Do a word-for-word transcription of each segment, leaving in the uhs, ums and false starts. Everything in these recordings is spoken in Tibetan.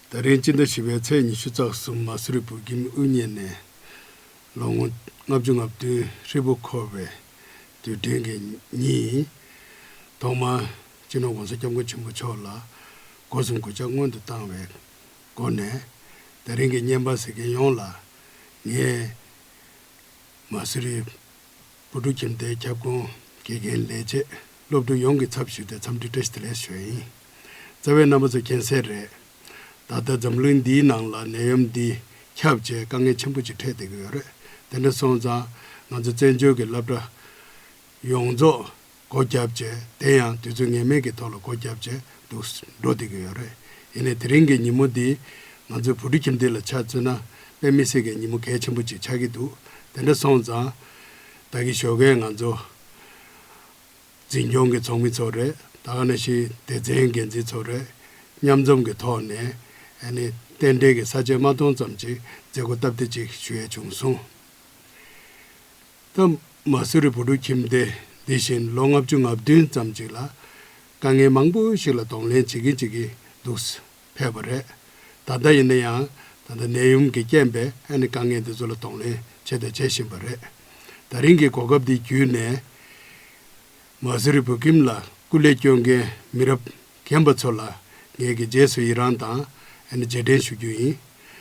ད་རིང་སྤྱི་ཟླ་བཞི་པའི་ཚེས་ཉི་ཤུ་རྩ་གསུམ། མ་སུ་རི་བོད་ཁྱིམ་དབུ་བརྙེས་ནས་ལོ་ངོ་ལྔ་བཅུ་ང་བདུན་ཧྲིལ་པོ་འཁོར་བའི་དུས་དྲན་གྱི་ཉིན་ཡིན། ཐོག་མར་སྤྱི་ནོར་༸གོང་ས་༸སྐྱབས་མགོན་ཆེན་པོ་མཆོག་ལ་སྒོ་གསུམ་གུས་ཕྱག་སྔོན་དུ་བཏང་བའི་སྒོ་ནས། ད་རིང་གི་བརྙན་པར་གཟིགས་མཁན་ཡོངས་ལ་ངས་མ་སུ་རི་བོད་ཕྲུག་ཁྱིམ་སྡེའི་ཁྱབ་ཁོངས་དགེ་རྒན་ལས་བྱེད་སློབ་ཕྲུག་ཡོངས་ཀྱི་ཚབ་ཞུས་ཏེ་འཚམས་འདྲི་བཀྲ་ཤིས་བདེ་ལེགས་ཞུ་ཡ་ཡིན། རྩ་བའི་རྣམ་པ་ཚོ་མཁྱེན་གསལ་རེད། ད་ལྟ་འཛམ་གླིང་འདིའི་ནང་ལ་ནད་ཡམས་འདི་ཁྱབ་བྱས་དཀའ་ངལ་ཆེན་པོ་ཅིག་འཕྲད་བསྡད་ཀྱི་ཡོད་རེད། དེ་འདྲ་སོང་ཙང་ང་ཚོ་བཙན་བྱོལ་གྱི་སློབ་གྲྭ་ཡོངས་རྫོགས་སྒོ་བརྒྱབ་བྱས། དེ་ཡང་དུས་ཚོད་ངེས་མེད་ཀྱི་ཐོག་ལ་སྒོ་བརྒྱབ་བྱས་འདུག་འགྲོ་བསྡད་ཀྱི་ཡོད་རེད། ཡིན་ནའི་དེ་རིང་གི་ཉིན་མོ་འདི་ང་ཚོའི་བོད་ཕྲུག་ཁྱིམ་སྡེ་ལ་ཆ་མཚོན་ན་དཔེ་མི་སྲིད་ཀྱི་ཉིན་མོ་གལ་ཆེན་པོ་ཅིག་ཆགས་ཀྱི་འདུག་དེ་འདྲ་སོང་ཙང་ད་གི་ཞོགས་ཀས་ང་ཚོ་འཛིན་སྐྱོང་གི་ཚོགས་མི་ཚོ་རེད། ད་ག་ནང་བཞིན་སྡེ་ཚན་འགན་འཛིན་ཚོ་རེད། མཉམ་འཛོམས་ཀྱི་ཐོག་ནས་ཨ་ནི་རྟེན་འབྲེལ་གྱི་ས་བཅད་མ་སྟོང་ཙམ་ཅིག་མཛད་སྒོ་སྟབས་བདེ་ཅིག་ཞུ་ཡས་བྱུང་སོང་། ད་མ་སུ་རི་བོད་ཕྲུག་ཁྱིམ་སྡེ་འདི་བཞིན་ལོ་ལྔ་བཅུ་ང་བདུན་ཙམ་ཅིག་ལ་དཀའ་ངལ་མང་པོ་ཞིག་ལ་གདོང་ལེན་བྱེད་ཀྱིན་བྱེད་ཀྱིན་འདུག་ཕེབས་པ་རེད། ད་ལྟ་ཡིན་ན་ཡང་ད་ལྟ་ནད་ཡམས་ཀྱི་རྐྱེན་པས་ཨ་ནི་དཀའ་ངལ་འདི་ཚོ་ལ་གདོང་ལེན་བྱས་དང་བྱེད་བཞིན་པ་རེད། ད་རིང་གི་གོ་སྐབས་འདི་བརྒྱུད་ནས་མ་སུ་རི་བོད་ཁྱིམ་ལ་སྐུ་ལས་སྐྱོན་མཁན་མི་རབས་རྒན་པ་ཚོ་ལ་ངེད་ཀྱི་རྗེས་སུ་ཡི་རང་དང་ཨ་ནི་རྗེས་དྲན་ཞུ་རྒྱུ་ཡིན།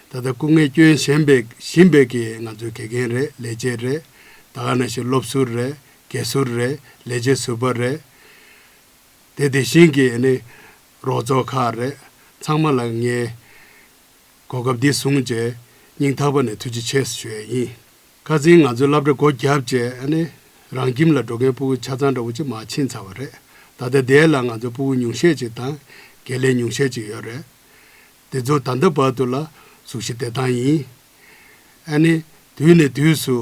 ད་ལྟ་སྐུ་ངལ་སྐྱོན་བཞིན་པའི་བཞིན་པའི་གི་ང་ཚོའི་དགེ་རྒན་རེད། ལས་བྱེད་རེད། ད་ག་ནང་བཞིན་སློབ་ཟུར་རེད། དགེ་ཟུར་རེད། ལས་བྱེད་ཟུར་པ་རེད། དེ་དེ་བཞིན་གྱི་ཨ་ནི་རོགས་ཚོགས་ཁག་རེད། ཚང་མ་ལ་ངས་གོ་སྐབས་འདི་བཟུང་རྗེས་སྙིང་ཐག་པ་ནས་ཐུགས་རྗེ་ཆེ་ཞུ་ཡས་ཡིན། ཁ་སང་ང་ཚོའི་སློབ་གྲྭ་སྒོ་བརྒྱབ་རྗེས་ཨ་ནི་རང་ཁྱིམ་ལ་འགྲོ་མཁན་སྤུ་གུ་ཆ་ཚང་འདྲ་བོ་ཅིག་མར་ཕྱིན་ཚར་བ་རེད། ད་ལྟ་དེ་ལ་ང་ཚོ་སྤུ་གུ་ཉུང་ཤས་ཅིག་དང་དགེ་ལས་ཉུང་ཤས་ཅིག་ཡོད་རེད། དེ་ཚོ་ད་ལྟ་བར་དུ་ལ་གཟུགས་གཞི་བདེ་ཐང་ཡིན། ཨ་ནི་དུས་ནས་དུས་སུ་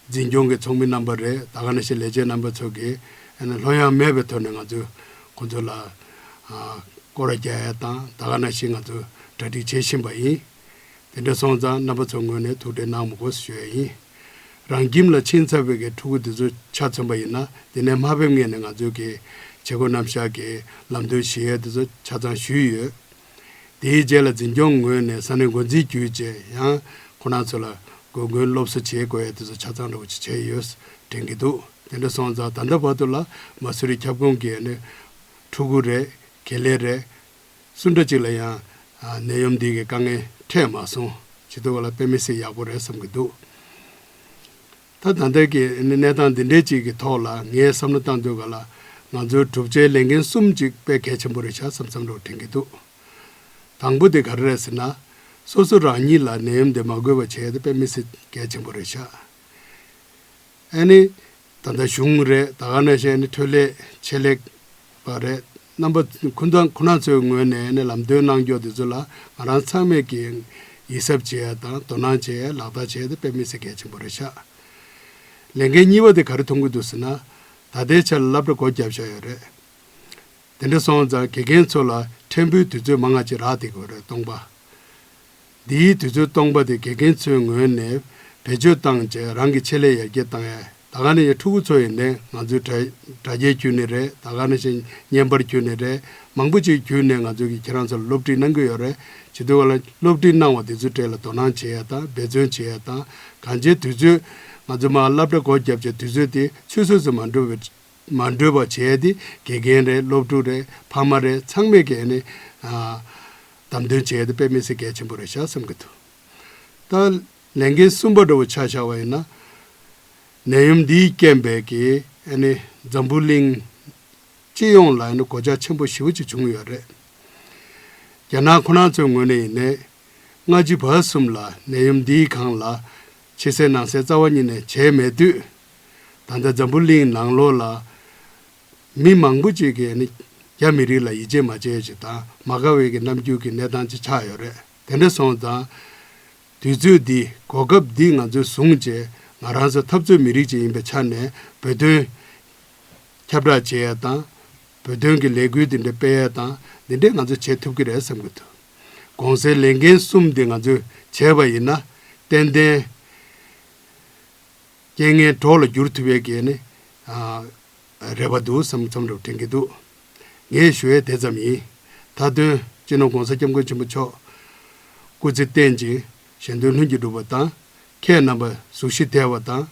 འཛིན་སྐྱོང་གི་ཚོགས་མི་རྣམ་པ་རེད། ད་ག་ནང་བཞིན་ལས་བྱེད་རྣམ་པ་ཚོ་གིས་ཨ་ནི་ལྷོད་ཡངས་མེད་པའི་ཐོག་ནས་ང་ཚོས་ཁོང་ཚོ་ལ་ཨ་སྐོར་ར་རྒྱག་ཡ་དང་། ད་ག་ནང་བཞིན་ང་ཚོས་གྲ་སྒྲིག་བྱེད་བཞིན་པ་ཡིན། དེ་འདྲ་སོང་ཙང་རྣམ་པ་ཚོའི་ངོས་ནས་ཐུགས་ཁྲལ་གནང་མི་དགོས་ཞུ་ཡ་ཡིན། རང་ཁྱིམ་ལ་ཕྱིན་ཚར་བའི་གི་ཕྲུ་གུ་དེ་ཚོ་ཆ་མཚོན་པ་ཡིན་ན་དེ་ནས་མ་ཕེབས་སྔོན་ནས་ང་ཚོའི་གི་བྱེད་སྒོ་རྣམ་གཞག་གི་ལམ་སྟོན་ཞུ་ཡས་དེ་ཚོ་ཆ་ཚང་ཞུས་ཡོད། དེའི་རྗེས་ལ་འཛིན་སྐྱོང་ངོས་ནས་ས་གནས་འགོ་འཛིན་བརྒྱུད་བྱས་ཡང་ཁོ་རང་ཚོ་ལ་དགོས་མཁོའི་སློབ་གསོ་བྱེད་དགོས་ཡ་དེ་ཚོ་ཆ་ཚང་འདྲ་བོ་ཅིག་བྱས་ཡོད་དྲན་གྱི་འདུག་དེ་འདྲ་སོང་ཙང་ད་ལྟ་བར་དུ་ལ་མ་སུ་རི་ཁྱབ་ཁོངས་ཀྱི་ཨ་ནི་ཕྲུ་གུ་རེད། དགེ་ལས་རེད། སུ་འདྲ་ཅིག་ལ་ཡང་ཨ་ནད་ཡམས་འདི་གི་དཀའ་ངལ་འཕྲད་མ་སོང་། བྱེད་དུས་ག་ལ་དཔེ་མི་སྲིད་ཡག་པོ་རེད་བསམ་གྱི་འདུག་ད་ད་ལྟ་གི་གནས་སྟངས་འདི་འདྲའི་ཅིག་གི་ཐོག་ལ་ངས་བསམ་བློ་བཏང་དུས་ག་ལ་ང་ཚོའི་གྲུབ་ཆའི་ལས་འགན་གསུམ་ཅིག་དཔེ་གལ་ཆེན་པོ་རེད་ཤག་བསམ་བསམ་འདྲ་བོ་དྲན་གྱི་འདུག་དང་པོ་དེ་ག་རེ་རེད་ཟེར་ན། སོ་སོ་རང་ཉིད་ལ་ནད་ཡམས་དེ་མ་འགོས་པ་བྱས་ཏེ་དཔེ་མི་སྲིད་གལ་ཆེན་པོ་རེད་ཤག་ཨ་ནི་ད་ལྟ་གཞུང་རེད། ད་ག་ནང་བཞིན་ཨ་ནི་འཕྲོད་ལས་ཆེད་ལས་པ་རེད། རྣམ་པ་ཁོ་ན་ཁོ་ན་ཚོའི་ངོས་ནས་ཨ་ནི་ལམ་སྟོན་གནང་རྒྱུ་དེ་ཚོ་ལ་ང་རང་ཚང་མས་ཀྱི་ཡིད་གཟབ་བྱེད་ཡ་དང་དོ་སྣང་བྱེད་ཡ་ལག་བསྟར་བྱེད་ཡ་དེ་དཔེ་མི་སྲིད་གལ་ཆེན་པོ་རེད་ཤག་ལས་འགན་གཉིས་པ་དེ་ག་རེ་མཐོང་གི་འདུག་ཟེར་ན། ད་ལྟའི་ཆར་ལ་སློབ་གྲྭ་སྒོ་བརྒྱབ་བཞག་ཡོད་རེད། དེ་འདྲ་སོང་ཙང་དགེ་རྒན་ཚོ་ལ་ཕྲན་བུའི་དུས་ཚོད་མང་ང་ཅིག་རག་བསྡད་ཀྱི་ཡོད་རེད། སྟོང་པ། འདིའི་དུས་ཚོད་སྟོང་པ་དེ་དགེ་རྒན་ཚོའི་ངོས་ནས་བེད་སྤྱོད་བཏང་བྱས་རང་གི་ཆེད་ལས་ཡར་རྒྱས་བཏང་ཡ། ད་ག་ནས་ཕྲུ་གུ་ཚོ་ཡིན་ནའི་ང་ཚོའི་དྲ་དྲ་རྒྱའི་བརྒྱུད་ནས་རེད། ད་ག་ནང་བཞིན་བརྙན་པར་བརྒྱུད་ནས་རེད། མང་པོ་ཅིག་བརྒྱུད་ནས་ང་ཚོ་གིས་ཁྱེད་རང་ཚོ་ལ་སློབ་ཁྲིད་གནང་གི་ཡོད་རེད། བྱེད་དུས་ག་ལ་སློབ་ཁྲིད་གནང་བ་དེ་ཚོའི་གྲས་ལ་དོ་སྣང་བྱེད་ཡ་དང་འབད་བརྩོན་བྱེད་ཡ་དང་། གང་ཅིའི་དུས་ཚོད་ང་ཚོ་མར་སློབ་གྲྭ་སྒོ་བརྒྱབ་བྱས་དུས་ཚོད་དེ་ཆུད་ཟོས་སུ་མ་འགྲོ་བའི་མ་འགྲོ་བ་བྱས་ཏེ་དགེ་རྒན་རེད། སློབ་ཕྲུག་རེད། ཕ་མ་རེད། ཚང་མས་ཀྱིས་ནི་ཨ་བདམས་ཐོན་བྱས་ཏེ་དཔེ་མི་སྲིད་གལ་ཆེན་པོ་རེད་ཤག་བསམ་གྱི་འདུག་ད་ལས་འགན་གསུམ་པ་འདྲ་བོ་ཆ་བཞག་པ་ཡིན་ན། ནད་ཡམས་འདིའི་རྐྱེན་པས་ཀྱིས་ཨ་ནི་འཛམ་བུ་གླིང་སྤྱི་ཡོངས་ལ་ཨ་ནི་གོད་ཆག་ཆེན་པོ་ཞེ་པོ་ཅིག་བྱུང་ཡོད་རེད། རྒྱ་ནག་ཁོ་རང་ཚོའི་ངོས་ནས་ཡིན་ནའི། སྔ་ཕྱི་བར་གསུམ་ལ་ནད་ཡམས་འདིའི་སྒང་ལ་ཕྱི་གསལ་ནང་གསལ་རྩ་བ་ཉིད་ནས་བྱས་མེད་དུས། ད་ལྟ་འཛམ་བུ་གླིང་ནང་ལོགས་ལ་མི་མང་པོ་ཅིག་གིས་ནི་རྒྱ་མི་རིགས་ལ་ཡིད་ཆེས་མ་བྱས་ཅིག་དང་མ་དགའ་བའི་གི་རྣམ་འགྱུར་གྱི་གནས་སྟངས་ཅིག་ཆགས་ཡོད་རེད། དེ་འདྲ་སོང་ཙང་། དུས་ཚོད་འདི་གོ་སྐབས་འདི་ང་ཚོས་བཟུང་བྱས་ང་རང་ཚོ་འཐབ་རྩོད་མི་རིགས་ཅིག་ཡིན་པའི་ཆ་ནས་བོད་དོན་ཁྱབ་བསྒྲགས་བྱེད་ཡ་དང་། བོད་དོན་གྱི་ལས་འགུལ་འདི་འདྲ་སྤེལ་ཡ་དང་འདི་འདྲས་ང་ཚོས་བྱེད་ཐུབ་ཀྱི་རེད་བསམ་གྱི་འདུག་གོང་གསལ་ལས་འགན་གསུམ་འདི་ང་ཚོས་བྱས་པ་ཡིན་ན་ཏན་ཏན་རྐྱེན་ངན་གྲོགས་ལ་བསྒྱུར་ཐུབ་ཡས་ཀྱི་ནི་ཨ་རེ་བ་འདུག་བསམ་བསམ་འདྲ་དྲན་གྱི་འདུག་ངས་ཞུ་ཡས་དེ་ཙམ་ཡིན། མཐའ་དོན་སྤྱི་ནོར་༸གོང་ས་༸སྐྱབས་མགོན་ཆེན་པོ་མཆོག་ སྐུ་ཚེ་བརྟན་ཅིང་གཞན་དོན་ལྷུན་གྱིས་འགྲུབ་པ་དང་། ཁྱེད་རྣམ་པ་གཟུགས་གཞི་བདེ་བ་དང་།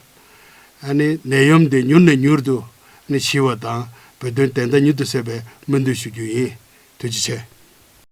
ཨ་ནི་ནད་ཡམས་དེ་མྱུར་ནས་མྱུར་དུ་ཨ་ནི་ཞི་བ་དང་། བོད་དོན་བདེན་མཐའ་མྱུར་དུ་གསལ་བའི་སྨོན་འདུན་ཞུ་རྒྱུ་ཡིན། ཐུགས་རྗེ་ཆེ།